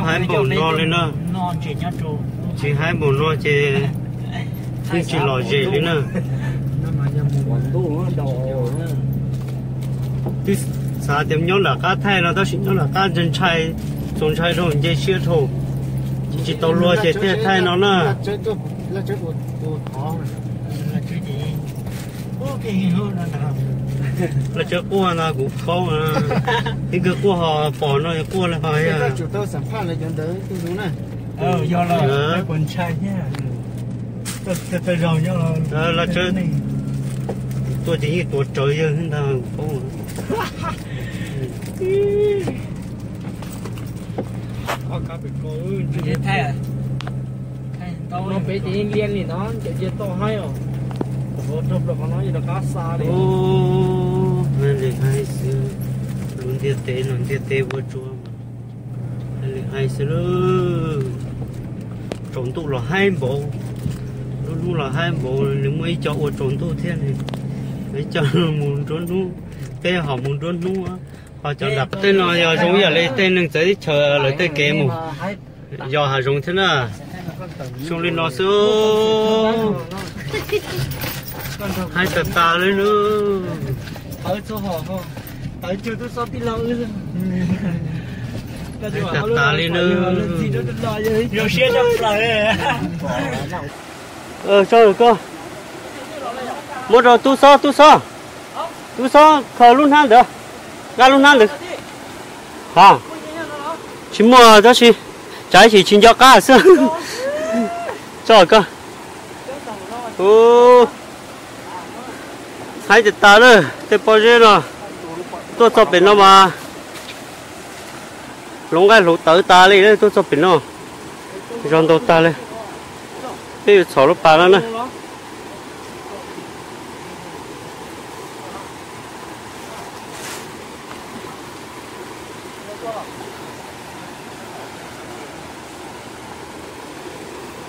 Haib npaum no li na. Tsis haib npaum no ces yeej tsis lom zem li na. Twb xav tias nyob nram qab thaij no tab sis nyob nram qab ntshai ntshai, txaus ntshai dhau nce siab dhau. Tsis tau luag ces thiaj thaij no na. Laj tsawb quaj no kuv paub, ib nkawg quaj ho pom no quaj li ho. Laj tsawb tuaj ces yeej tuav rawv yawg ntag paub. Peb ces yeej liaj li no, ncaim cia toj haib os. Rau plaws qhov no rov qab xa li. Li haib xwb, lub ntiaj teb no ntiaj teb vuab tsuab. Li haib xwb lub. Tsaus ntuj los haib npaum, lub hnub los haib npaum, nws muaj ib co ua tsaus ntuj thiab ne. Ib co mus nruab hnub, peb ho mus nruab hnub, ho cov nram tej no yog zoo ib yam li tej neeg txawv teb chaws lawv tej kev mus yos hav zoov thiab na. Zoo li no xwb. Haib tas tas li na. Haib tas tas li na. Koj muab rau tub xob, tub xob, tub xob khaws lub hnab ntawd, nqa lub hnab ntawd. Ha, tsis muaj tab sis, tsam ib chim tsis nco qab xwb. Tso koj. Haib tas tas lawm, tej pob zeb no tuaj txog pem no mas hluav nqaij hluav tawv tas li, tuaj txog pem no zog ntau tag li. Peb yuav txhom lub pas no na.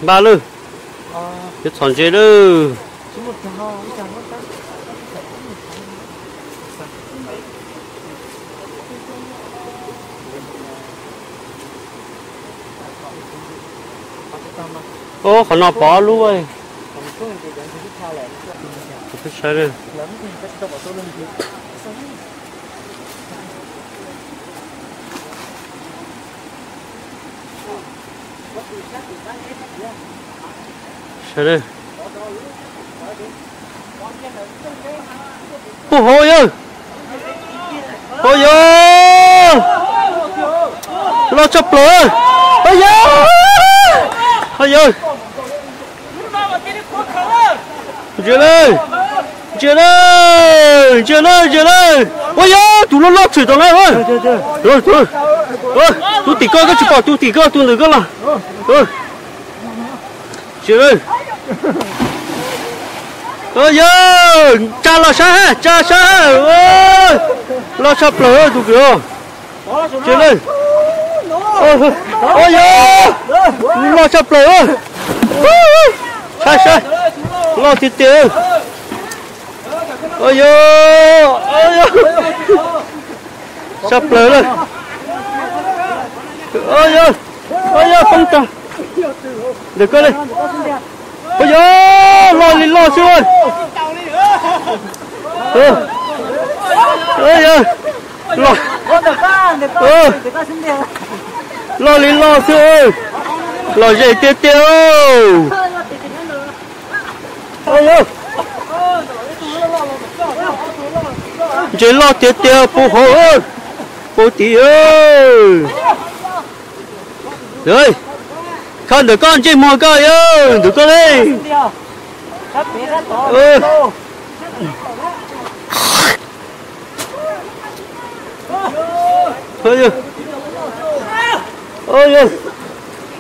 Npaj lawm, yuav txhom ntses lawm. Ub, qhov no pom ob lub. Saib, saib, puag hauv yawg. Hauv yawg, loj tshaj plaws. Hauv yawg, hauv yawg. Ntsia lawm, ntsia lawm, ntsia lawm, ntsia lawm. Ua yog tus loj loj tshwm tau na. Tus tim koj, koj tsis pom tus tim koj, tus ntawm koj los. Ntsia lawm. Ua yog, tsa los saib, tsa saib. Loj tshaj plaws tus kwv. Ntsia lawm. Ua yog, loj tshaj plaws. Saib saib, loj tiag tiag. Ua yog, tshaj plaws lawm. Ua yog, ua yog, poob tag. Ntawm koj li. Ua yog, loj li loj xwb. Ua yog, loj li loj xwb. Lom zem tiag tiag. Ntses loj tiag tiag puag hauv, puag tim. Khawb ntawm koj ntsej muag koj, ntawm koj li.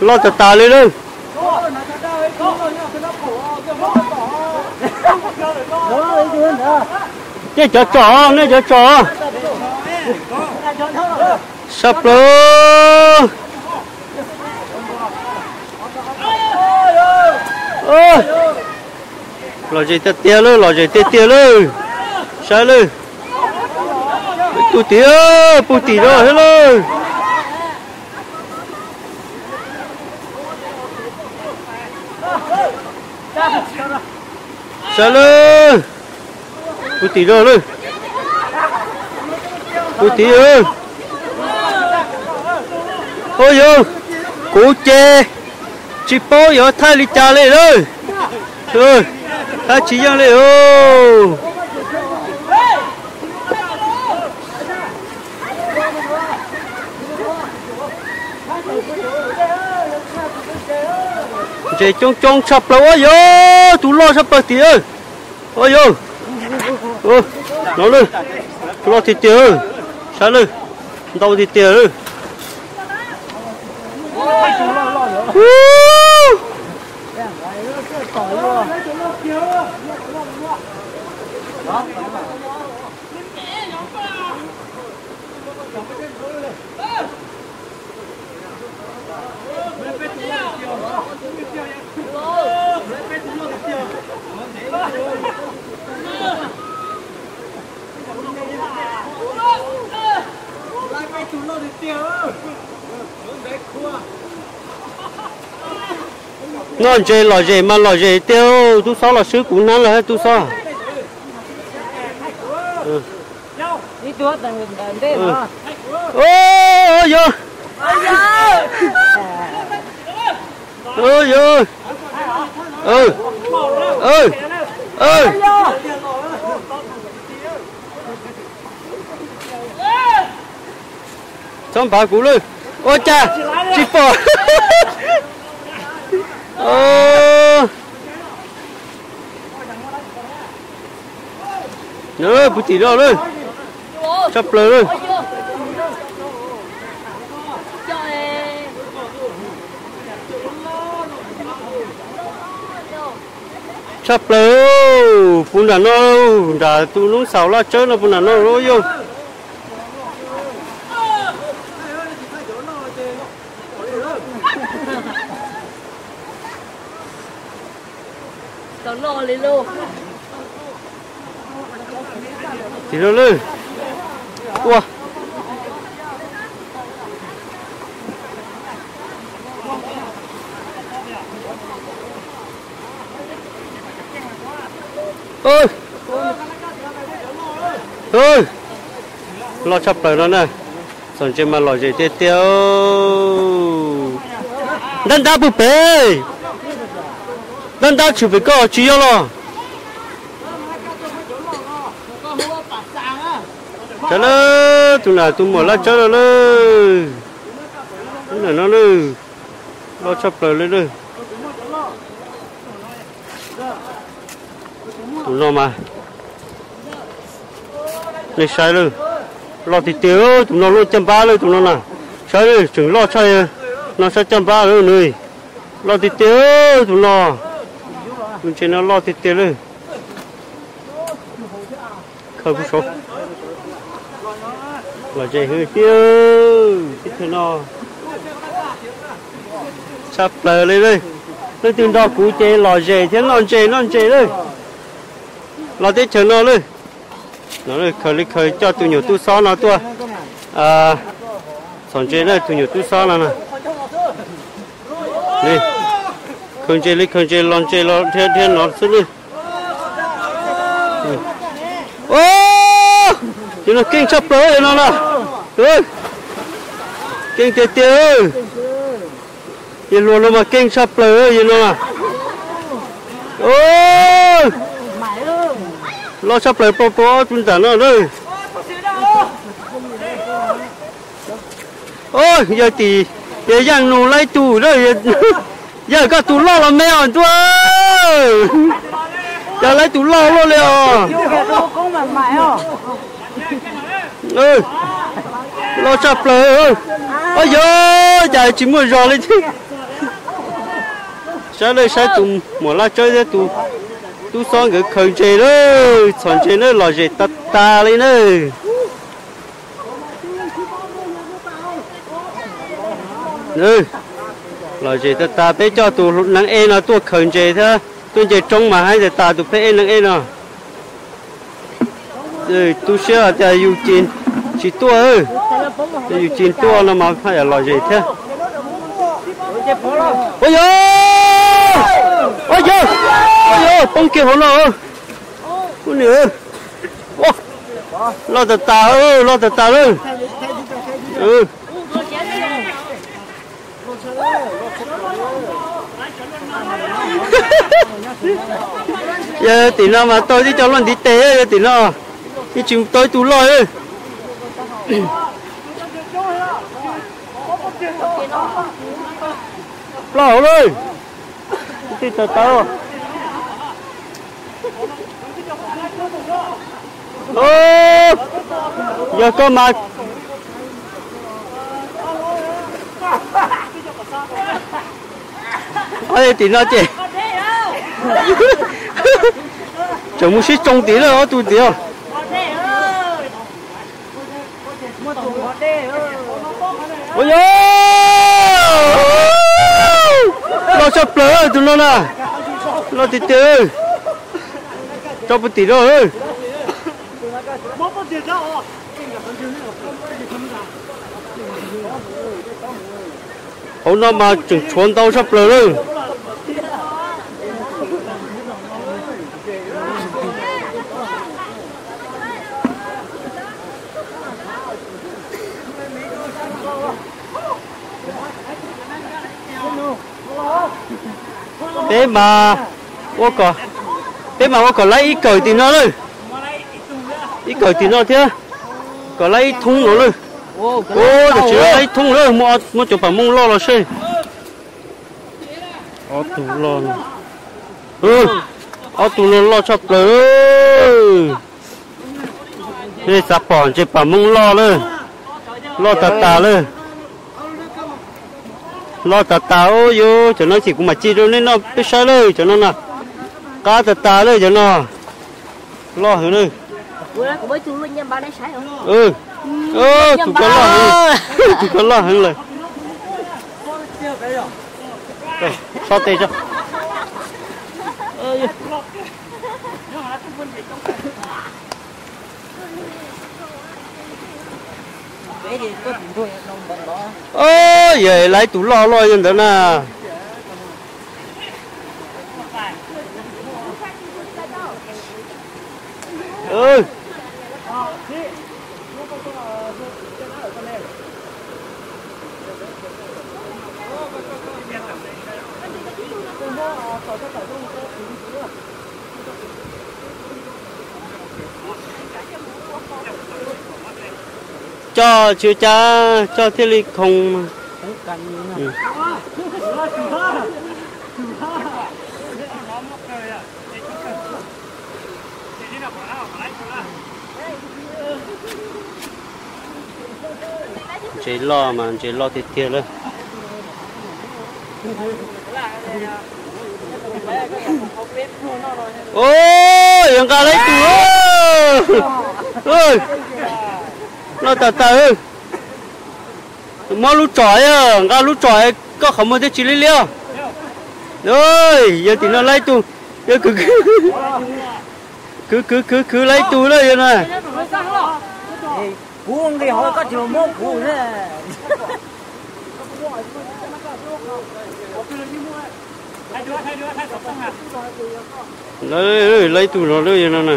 Loj tas tas li lawm. Nej cov tsom, nej cov tsom. Sab plaws. Lom zem tiag tiag lawm, lom zem tiag tiag lawm. Saib lawm. Puag tim, puag tim no thiab lawm. Saib lawm, puag tim no lawm. Puag tim. Ua yog, kuv ces tsis paub yuav thaij li cas li lawm. Thaij tsis yeej li os. Ntses coob coob tshaj plaws, ua yog tus loj tshaj plaws tim. Ua yog, no lawm, loj tiag tiag, saib lawm, ntau tiag tiag lawm. Noj ntses lom zem mas lom zem tiag, tub xob los swb kuv hnab lawm tub xob. Yog, yog, txhob npav kuv lawm. Ua cas tsis pom? Puag tim no lawm, tshaj plaws lawm. Tshaj plaws, puag nram no, nram tus noob xaus laj tsawb no puag nram no yog. Tim no lawm. Ua, loj tshaj plaws no na. Txhom ntses mas lom zem tiag tiag. Ntab ntab puag pem, ntab ntab tshwm pem koj tsis yog los? Saib lawm, tus nram tus muam laj tsawb no lawm. Lub nram no lawm, loj tshaj plaws li lawm. Tus no mas, nej saib lawm, loj tiag tiag, tus no luaj caj npab lawm tus no na. Saib tseem loj tshaj no, saib caj npab lawm nws, loj tiag tiag tus no. Tus ntses no loj tiag tiag lawm. Khaws puag saud. Lom zem heev tiag, teb chaws no tshaj plaws li lawm. Leej twg nrog kuv ces lom zem thiab noj ntses noj ntses lawm. Los teb chaws no lawm. Khaws li khaws coj tus nyuam tub xob no tuaj txhom ntses na, tus nyuam tub xob no na. Khaws ntses li khaws ntses los ntses los dhia dhia no xwb lawm. Ua, tus no keej tshaj plaws yog no na. Keej tiag tiag. Yog luag no mas keej tshaj plaws yog no na. Loj tshaj plaws pab pab tus nram no na. Yog tim, yog yaj nus laib tus na. Yog koj tus loj los me os ntuj. Yog laib tus loj luaj li os. Loj tshaj plaws. Yog cas tsis muaj zog li thiab. Saib lawm, saib tus muam laj tsawb thiab tus tub xob nkawd khaws ntses lawm, txhom ntses na, lom zem tag tag li na. Lom zem tag tag, peb coj tus neeg ej no tuaj khaws ntses thiab tuaj nce roob mas haib tag tas tus pheej ej neeg ej no. Tu siab tias yus ces Tsis tuaj, yus tsis tuaj no mas haj yam lom zem thiab. Ua yog, ua yog, ua yog, poob kiag hauv no. Ub, loj tas tas, loj tas tas lawm. Yog tim no mas tau tib co loj ntiv tes, yog tim no yeej tsis tau ib tug loj. Ploj hauv lawm. Tij tawv tawv. Yog koj mas. Tim no ces tseem mus sib tsoo tim lawm ob tug tim. Ua yog, loj tshaj plaws tus no na. Loj tiag tiag. Tso puag tim no. Hauv no mas tseem tshuav ntau tshaj plaws lawm. Peb mas ua kom, peb mas ua kom laib ib kawm tim no lawm. Ib kawm tim no thiab, kom laib ib thoob no lawm. Tab sis laib ib thoob lawm, muab cov pam mooj loj los seb. Ob tug loj, ob tug no loj tshaj plaws. Nej xav pom ntses pam mooj loj lawm, loj tas tas lawm. Loj tas tas, yus cov no ces kuv mam ci rau nej noj peb saib lawm, cov no na. Qab tas tas lawm cov no. Loj heev lawm. Tus ko loj heev, tus ko loj heev lawm. Sob tes tso. Yog laib tus loj loj yog ntawd na. Coj tsis ua cas, coj thiaj li khoo. Ntses loj mas ntses loj tiag tiag lawm. Yuav nqa laib tus, loj tas tas. Mob lub tsom, nqa lub tsom, koj qhov muag thiaj tsis liab liab. Yog tim no laib tus, yog khwv khwv khwv khwv laib tus na yog na. Kuv nqis hauv koj tsis muab kuv. Laib tus no lawm yog no na.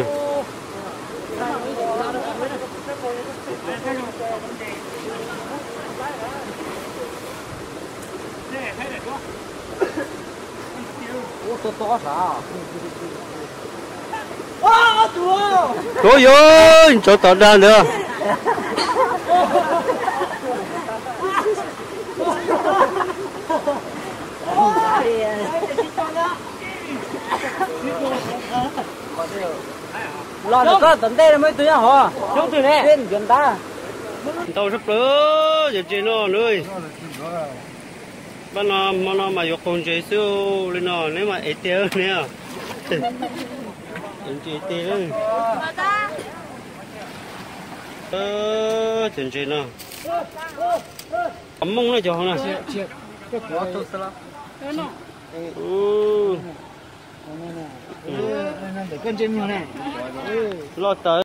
Tuav yuav tsov tom dag ntawd. Los ntawm koj tom ntej muaj ib tug nyob hov. Ncuav ntab. Ntau tshaj plaws cov ntses no na. Pab no hmo no mas yuav qaug ntses xwb li no neb mas ev tiag ne. Ev ntses tiag. Cov ntses no. Pam mooj na cov hauv na. Loj tas.